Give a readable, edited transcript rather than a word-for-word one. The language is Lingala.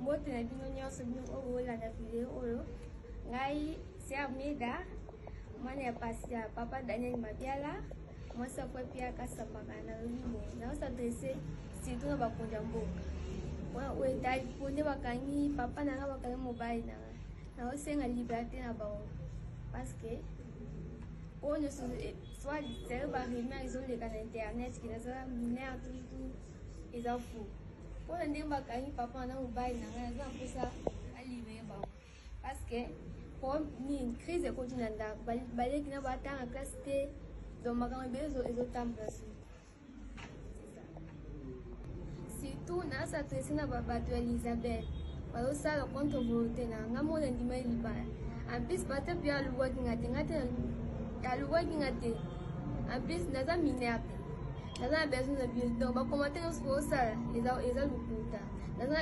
Mbote na bino nyonso, bino oyo bolanda video oyo. Ngai Sœur Mida, mwana ya pasi ya papa Daniel Mabiala, mwasi ya Pierre Kasambaka. Nalobi boye, naos'adresser surtout na bakonzi ya mboka mpona oyo etali mpo nde bakangi papa na nga, bakangi mobali na nga. Naosenga liberté na bango parce que oyo nyonso soit sérieux, barumeur ezoleka na internet ke naza mineure, tutu eza faux. Mpona ndenge bakangi papa na mobali na ngai, naza na mposa balibérer bango parce que po nini? Crise ekoti na ndako, baleki na batanga classe te, donc makambo ebele ezotambola. Surtout nas'adresser na bato ya Elizabeth, bazosala contre volonté na nga moko. Nandima libala, en plus bato mpe alubwaki nga te, nga te alubwaki nga te. En plus naza mineure te, naza na besoin na bino. Donc bacommentaire nyonso bozosala eza lokuta. Naza na